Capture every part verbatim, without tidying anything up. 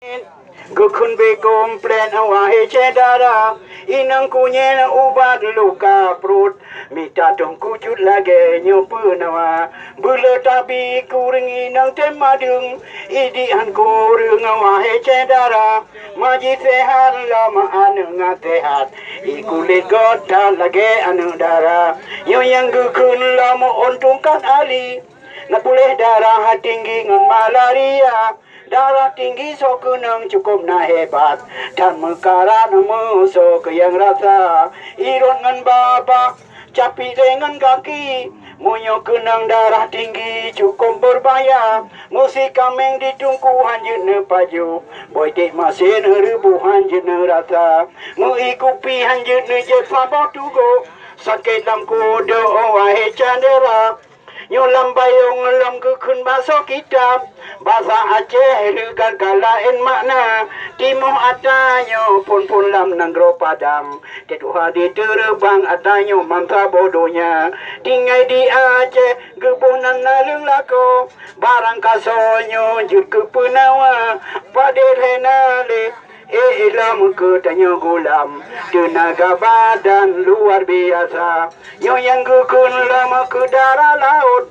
Geukheun bèk komplain, wahé syedara, inong kunyèn ubat luka pruet, mita tông kujut lagèe nyoe peunawa. Beuleuh tabi kureueng inong tem madeueng, idik han kureueng, wahé syedara, maji seuhat lom aneuk ngat seuhat, i kulét göt that lagèe aneuk dara. Nyoe nyang geukheun lom ôn tungkat ali, na puléh darah tinggi ngon malaria. Darah tinggi soe keunong cukôp na hebat, dan meukarat meusoe keu nyang rasa. I rot ngon babah, capit lé ngon gaki, meunyoe keunong darah tinggi cukôp beubahaya. Meusi kaméng di teungku han jeuet neupajoh, boh iték masen reubôh han jeuet neurasa. Meu-ie kupi han jeuet neujép saboh tugoe, sakét lam kudôk, wahé syedara. Nyoe lam bayông lom geukheun bak soe kitab, basa Aceh leugat ka laén makna. Timoh ata nyoe phôn-phôn lam nanggroe Padang, teutuha di Teureubang ata nyoe mansa boh donya. Tinggai di Aceh geuboh nan naleueng lakoe, barang kasoe nyoe jeuet keu peunawa. Padahai na lé Eh, ilom keu tanyoe gulam, teunaga badan luar biasa. Nyoe nyang geukheun lom keu dara laôt.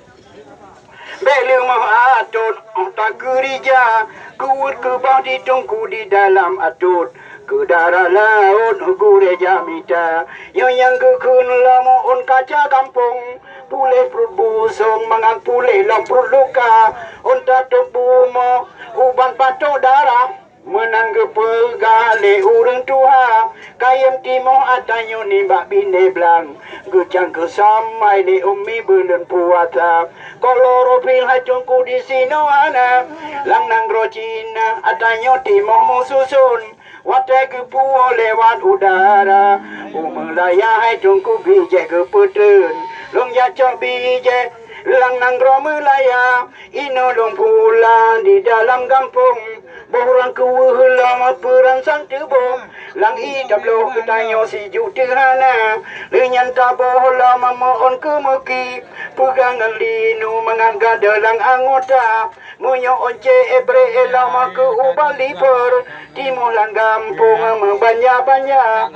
Bèk leumoh atot, oh takeurija, keuweuet keubah di teungku di dalam atot. Keu dara laôt gurèe jamita. Nyoe nyang geukheun lom ôn kaca gampông, puléh pruet busong mangat puléh lom pruet luka. Ôn tatôb bumoe ubat batok darah. Meunan geupeugah lé ureuëng tuha, kayém timoh ata nyoe nibak binéh blang, geucang keusamai lé umi buleuen puasa. Klorofill hai teungku disinoe hana, lam nanggroe Cina ata nyoe timoh meususon. Watée geupuwoe lewat udara, u Meulaya hai teungku bijéh geupeutreun. Lôn jak cok bijéh lam nanggroe Meulaya, inoe lôn pulang di dalam gampông. Boh ureuëng keuweuh lom peuran sang teuboh, lam ié tabloe geutanyoe sijuek teuhana. Lheueh nyan taboh lom meuôn keu meuki, peugah ngon linu mangat gadôh lam anggota. Meunyoe ôn cé ébrek lom keu ubat liver, timoh lam gampông meubanja-banja.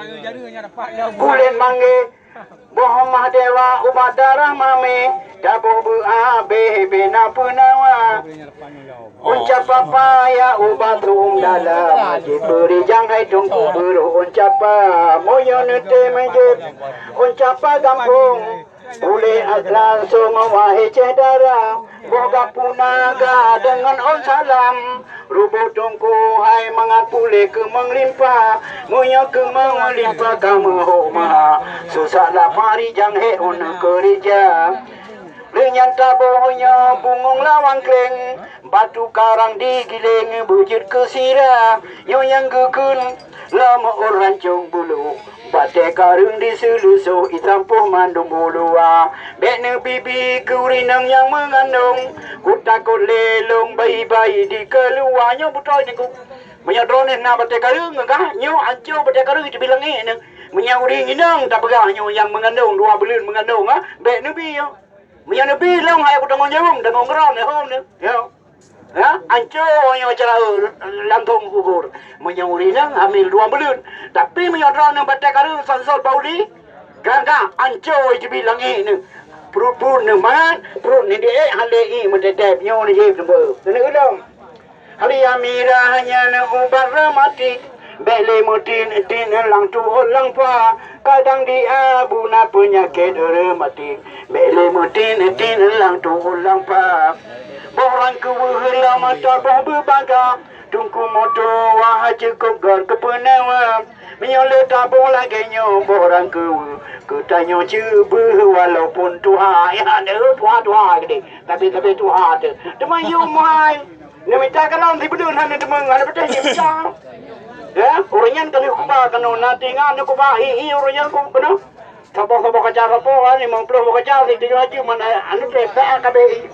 Kulét manggé, boh mah dewa ubat darah mamé, taboh beuabéh bina peunawa. Ôn capa paya ubat rhueng dalam, jipeurijang hai teungku beurôh ôn capa. Meunyoe neutem jeuet ôn capa gampông, puléh langsong wahé syedara. Boh gapu naga deungon ôn salam, ruboh teungku hai mangat puléh keumeung limpa. Meunyoe keumeung limpa ka meuhok meuha, susah lapa rijang hék ôn neukeurija. Lheueh nyan taboh nyoe bungong lawang kléng, batu karang digiléng beujeuet keu sira. Nyoe nyang geukheun lom ôn rancong bulu, batée kareueng diseuleusoh ié sampôh mandum u luwa. Bék neubi-bi keu ureuëng inong nyang meugandong, kutakot lé lôn bayi-bayi dikeuluwa. Nyoe beutôi teungku. Meunyoe droeneuh na batée kareueng, ka nyoe ancô batée kareueng teubi langét neuh. Meunyoe ureuëng inong tapeugah nyoe nyang meugandong, dua buleuen meugandong, ha, bék neubi nyoe. Meunyoe neubi lôn hai kutanggong jaweueb, tanggong keurang lé hom nyoe. Nyoe. Ya, ancô nyoe cara langsong gugur. Meunyoe ureuëng inong hamil dua buleuen, tapi meunyoe droeneuh batée kareueng sansot bauli, ka-ka ancô teubi langét neuh. Pruet-pruet neuh mat, pruet neuh diék, hana lé ié meuteutép nyoe neujieb neubeue. Keuneuk ulôn. Halia mirah nyan ubat reumatik, bék lé meutin-tin lam tuot lam pha. Kadang di abu na peunyakét reumatik, bék lé meutin-tin lam tuot lam pha. Boh rang keuweuh lam mata boh beubaga, teungku moto wah cukôp gét keu peunawa. Meunyoe lé taboh lagée nyoe boh rang keuweuh, geutanyoe ceubeuh walaupun tuha. Ya, tuha-tuha geude, tapi-tapi tuha teuh. Teuma yum hai. Neumita kalon sibeudeueng hana teumeung, hana patéh jimita. Ya, ureuëng nyan ka lheueh kuba keunoe, na tinga neukuba hi-hi ureuëng nyan ku keunoe. Saboh-saboh kaca sapo, ha, limong ploh boh kaca, si tujoh aju, mana anu teh, sa kabeh.